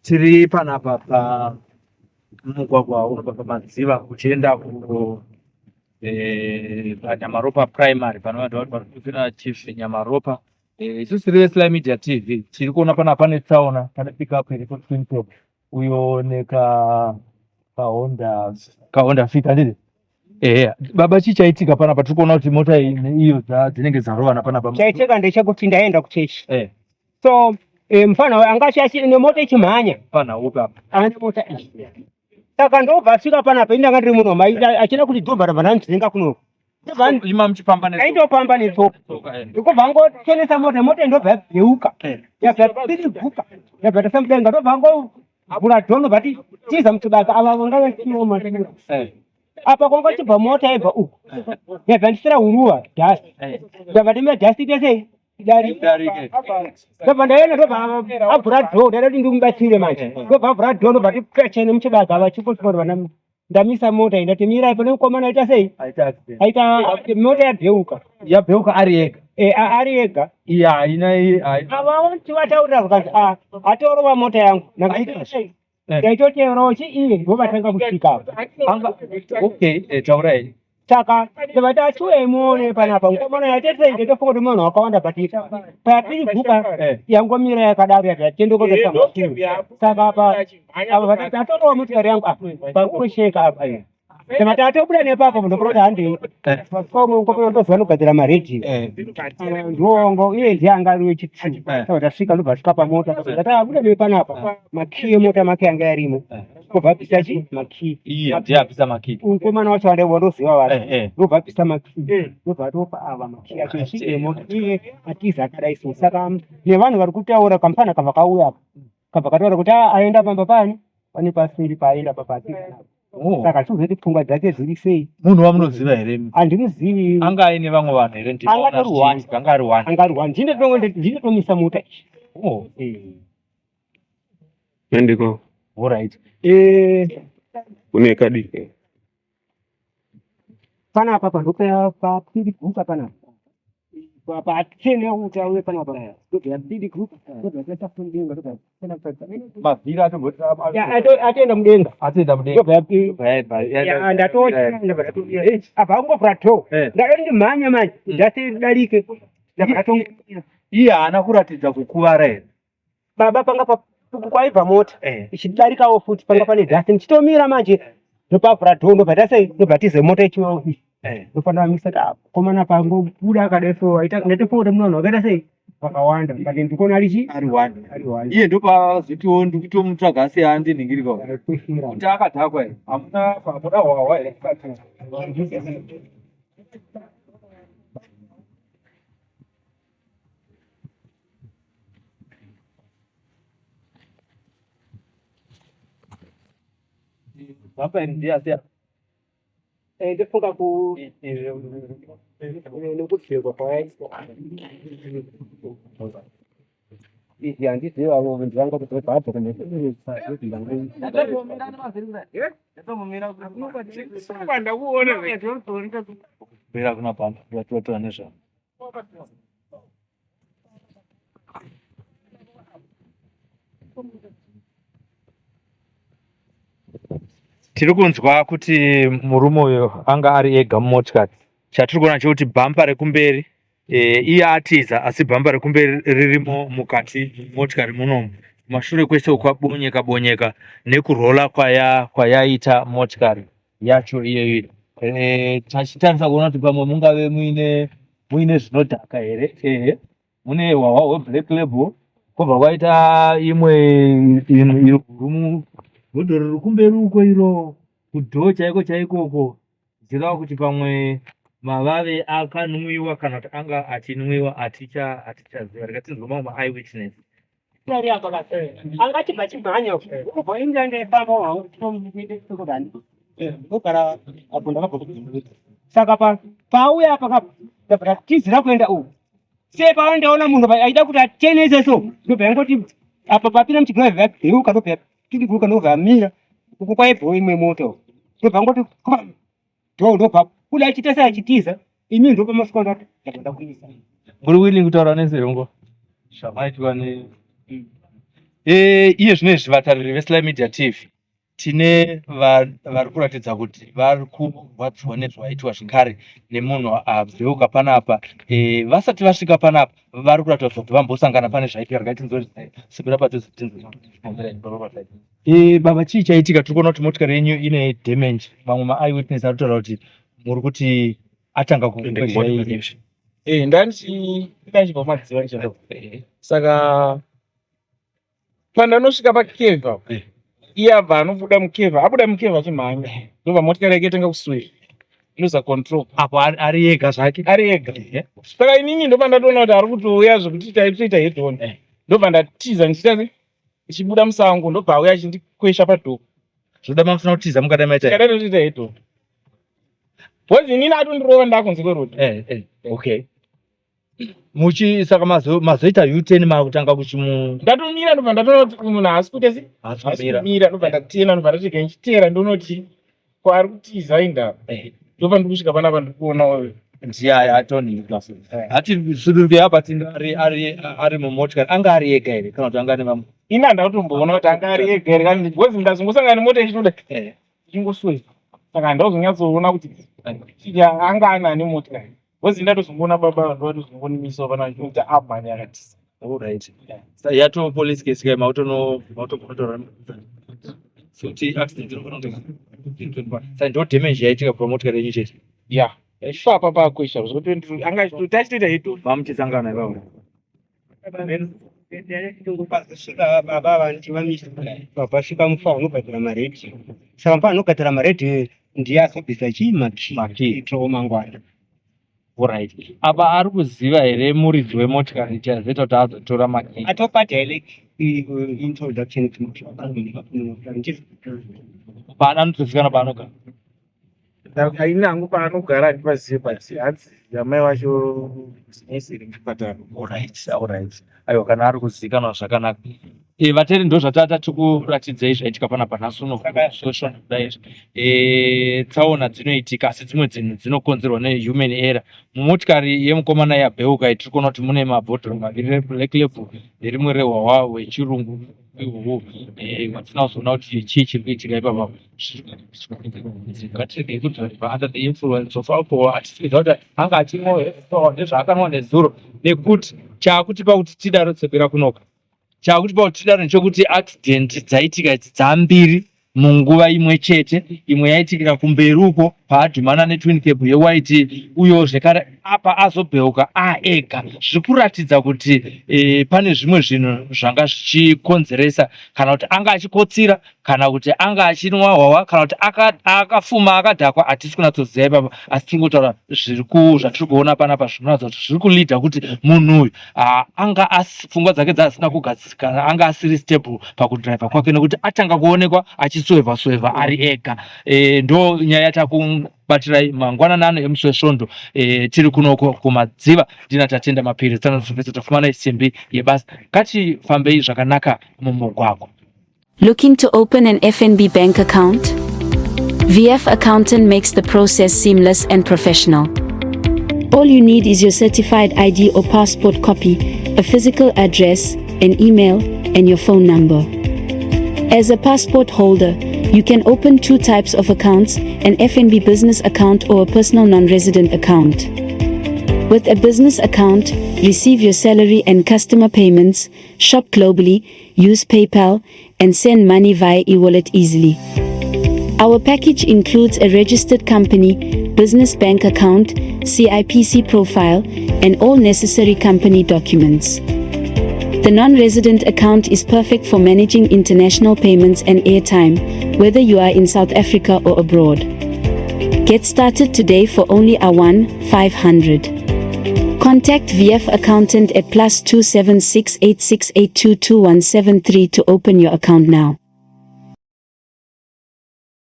Tiri panapa pamugwagwa unobva paMadziva uchienda ku eh, paNyamaropa Primary panova ndo panotukira Chief Nyamaropa. Eh, isusu tiri veSly Media TV tiri kuona panapa pane tsaona pane pickup iripo twin top uyo neka kaHonda kaHonda Fit handiti? Ehe, baba chii chaitika panapa? Tiri kuona kuti mota iyi neiyo dzinenge dzarovana panapa. Chaitika ndechekuti ndaenda kuchechi. Eh. So eh, mfana uyu anga achi nemota ichimhanya. Mfana upi apa? Ane mota iyi. Saka ndobva asvika panapa ini ndanga ndiri muno achida kuti dhobha rabva ndanzvenga kuno. Ima muchifamba netsoka. Aitofamba netsoka. Ndikubva angochenesa mota, mota ndobva yabheuka. Eh. Yabva yapiriguka. Yabva yatasa mudenga ndobva angovhura dhoo ndobva ati tiza muchibaka ava vanga vachiwo mashura. Eh. Apa kwanga kuchibva mota yaibva uku. Yabva yandisira huruva dust. Eh. Ndabva ndimira dust ite sei? Idarike. Ndobva ndaenda ndobva avhura dhoo ndaida kuti ndimubatsire manje. Ndobva avhura dhoo ndobva ati pfechene muchibaka ava chipo vana ndamisa mota iyi ndati mirai pane mukomana aita sei Aita accident. aita mota yabheuka Yabheuka ari ega. e, ari ega Iya haina haina. ava tivataurira vakanzi a atorova mota yangu Aita sei? Eh. ndaitoteerawo chi iye ndovatanga kusvika apa Anga okay, eh, taurai. Saka ndikati achiuyai muone panapa mukomana yatete nditofunga kuti munhu wakawanda but payatiri guka eh. yangomira yakadaro yatenda kutoita mashure saka apa apa vatati atorowa motikari yangu apa pakusheka apa iyo saka tatobuda nepapo munhu kuti handei mukomana ndoziva anogadzira maredhiyo eh. ndiwongo iye ndiye anga ari wechitsu saka tasvika ndobva asvika pamota tati abuda nepanapa makii emota make anga yarimo Kubva abvisa chi makii. Iye ndiye abvisa makii. Mukomana wacho wande wandoziva wari. Eh, eh. Ndobva abvisa makii. Ndobva atopa ava makii acho chi emota. Iye atiza akadai so. Saka nevanhu vari kutaura kamfana kabva kauya apa. Kabva kataura kuti ah aenda pamba pani pane pasiri paaenda papa atiza napo. Oh. Saka tozoti pfungwa dzake dziri sei? Munhu wamunoziva here? Handimuzivi. Anga aine vamwe vanhu here? Anga atori one. Anga ari one. Anga ari one. Ndinotomisa mota iyi. Oh. Eh. Endiko. Alright. Eh, Une kadi. Panapa pandopa papiri guka panapa. Patene kuti auye panapa. Ndobva yapiri guka. Ndobva yaita mudenga ndobva mavhiri atomboti atoenda mudenga. Atoenda mudenga. Ndobva yapiri. Ya ndatocha ndobva ndatoita. Apa angovhura door. Eh. Ndada ndimhanya manje. Ndati darike. Ndabva ndatonga. Iye haana kuratidza kukuvara here? Baba panga pa kwaibva mota Eh. ichidarikawo futi panga pane dust ndichitomira manje ndopavhura door ndobva tasei ndobva tize mota ichiwo Eh. ndofanira misa kuti ah, komana pangobuda akadai so aita ndatofunga kuti munhu wakaita sei vakawanda but ndikuona ari chi Ari one. ari one Iye ndopazotiwo ndikutomutsvaga asi haandinhingirika. Kwishira. Kuti akadhakwa here? Hamuna hamuna hwahwa here? Baba iri ndiye asi Eh, ndofunga ku nokubvekwa kwayaiswa izvi handizivi avo ndivanga kuti vabva Bera kuna pano vatotora nezvavo. Tiri kunzwa kuti murume uyu anga ari ega mumotikari. Chatiri kuona chekuti bhampa rekumberi e, iye atiza asi bhampa rekumberi ririmo mukati motikari munomu. Kumashure kwese kwabonyeka bonyeka nekurola kwaya kwayaita motikari yacho iyoyi. E, tachitarisa kuona kuti pamwe mungave muine muine zvinodhaka here ehe mune hwahwa hweblack label kwobva kwaita imwe iri huru bhodhoro riri kumberi uko iro kudhoo chaiko chaiko uko zvireva kuti pamwe mavave akanwiwa kana kuti anga achinwiwa aticha atichaziva rega tinzwe mamwe maeyewitness Ari apa ka. Anga achibva achimhanya uko. Ubva ini ndaifamba hangu chitomuende Ndogara apo ndakabva kudzimba. Saka pa pauya apa ka ndabva ndatizira kuenda uku. Se paandaona munhu aida kuti achenese so ndobva yangoti apa papinda muchigirava yabheuka ndobva yapinduka ndobva yamira uku kwaibvawo imwe mota uku. Ndobva ngoti ndo ndobva kuda achiita se achitiza imi ndopamasvika ndati ndabva ndakuisa. Muri willing kutaura neserungo zvamaitwa ne. Iye zvino izvi, vatariri veSly Media TV, tine vari kuratidza kuti vari kurwadziwa nezvaitwa zvekare nemunhu abveuka panapa. Vasati vasvika panapa, vari kuratidza kuti vambosangana pane zvaitika. Regai tinzwe, sibira padhuze tinzwe. Baba, chii chaitika? Tiri kuona kuti motikari yenyu ine damage. Mamwe maeyewitness ari kutaura kuti muri kuti atanga kukwezva. Ndanga ndichibva kuMadziva ndichienda. Saka pandanosvika pacurve apo, iye abva anobuda mucurve, abuda mucurve achimhanya, ndobva motikari yake yatanga kuswera, losa control. Apo ari ega zvake? Ari ega. Saka inini ndobva ndatoona kuti ari kutouya zvekuti taitoita head on, ndobva ndatiza ndichiita se ndichibuda musango, ndobva auya achindikwesha padhoo. Zvoda mamusina kutiza, mukadai maita Tikadai totoita head on, because inini atondirova ndakunze kweroad. Okay, muchi saka mazoita U-turn, makutanga kuchimu Ndatomira, ndobva ndatoona kuti munhu haasi kuita se haasi haasi kumira. Kumira, ndobva ndatena, ndobva ndasvika ndichiteera, ndonoti kwaari kutiza indava, ndobva ndikusvika panapa ndikuona. Ndiye atonhinga hati suduruke apa. Tinga ari mumotikari, anga ari ega here kana kuti anga ane vamwe? Ini handakutomboona kuti anga ari ega here kana, because ndazongosangana nemota ichitoda ichingoswera, saka handazonyatsoona kuti anga anani motikari, because ndatozongoona baba ndovatozongonimisawo pana kuti amhanya akatiza. Alright, yato police case kai, mautono mautokonotora kuti accident inogona kunge. Saka ndo damage yaitika pamotikari yenyu chete? Ya, ipapa pakwesha zvokuti anga tachitoita head on. Mamuchisangana ipapo? Pasvika baba vanti vamisa, vasvika mufa anogadzira maredhiyo. Saka mufa anogadzira maredhiyo ndiye azobvisa chii, makey. Makey. Itowo mangwana. Alright, apa ari kuziva here muridzi wemotikari chazoita kuti azotora makey? Atopa direct introduction. Paana anotozivikana paanogara? Ini hangu paanogara handipazive, but hanzi amai vacho bhizinesi iri muchipatara. Alright, aiwa, kana ari kuzivikanwa zvakanaka. Vateri, ndo zvatata tikuratidzei zvaitika panapa nhasi uno social kudai. Tsaona dzinoitika, asi dzimwe dzinhu dzinokonzerwa nehuman error. Mumotikari yemukomana yabheuka tiri kuona kuti mune mabhodhoro maviri reblack label nerimwe rehwahwa hwechirungu ihwohwo watisina kuzoona kuti chii chiri kuitika ipapa. Ngatiregei kudhiraivha under the influence of alcohol. Hatisi kuziva kuti anga achimwa nezvaakanwa nezuro, nekuti chaakutipa kuti tidaro, tsepera kunoka, chaakutipa kuti tidaro ndechekuti accident dzaitika idzi dzambiri munguva imwe chete. Imwe yaitikira kumberi uko paadhumana netwin cab yewhite, uyo zvekare apa azobheuka aega. Zviri kuratidza kuti pane zvimwe zvinhu zvanga zvichikonzeresa, kana kuti anga achikotsira, kana kuti anga achinwa hwahwa, kana kuti akafuma akadhakwa. Hatisi kunatsoziva ipapa, asi tiri kungotaura zvatiri kuona panapa zvinoratidza kuti zviri kuleada kuti munhu uyu anga pfungwa dzake dzaasina kugadzikana, anga asiri stable pakudhiraivha kwake, nekuti atanga kuonekwa achiswevha swevha ari ega. Ndo nyaya yatakubatirai mangwanani ano emusi wesvondo. Tiri kunoko kuMadziva. Ndina Tatenda Mapiri tsanozopedza tafumana simbi yebasa. Ngatifambei zvakanaka mumugwagwa. Looking to open an FNB bank account? VF Accountant makes the process seamless and professional. All you need is your certified ID or passport copy, a physical address, an email, and your phone number. As a passport holder, you can open two types of accounts: an FNB business account or a personal non resident account. With a business account, receive your salary and customer payments, shop globally, use PayPal, and send money via e-wallet easily. Our package includes a registered company, business bank account, CIPC profile, and all necessary company documents. The non-resident account is perfect for managing international payments and airtime, whether you are in South Africa or abroad. Get started today for only R1 500. Contact VF Accountant at +276 868 22173 to open your account now.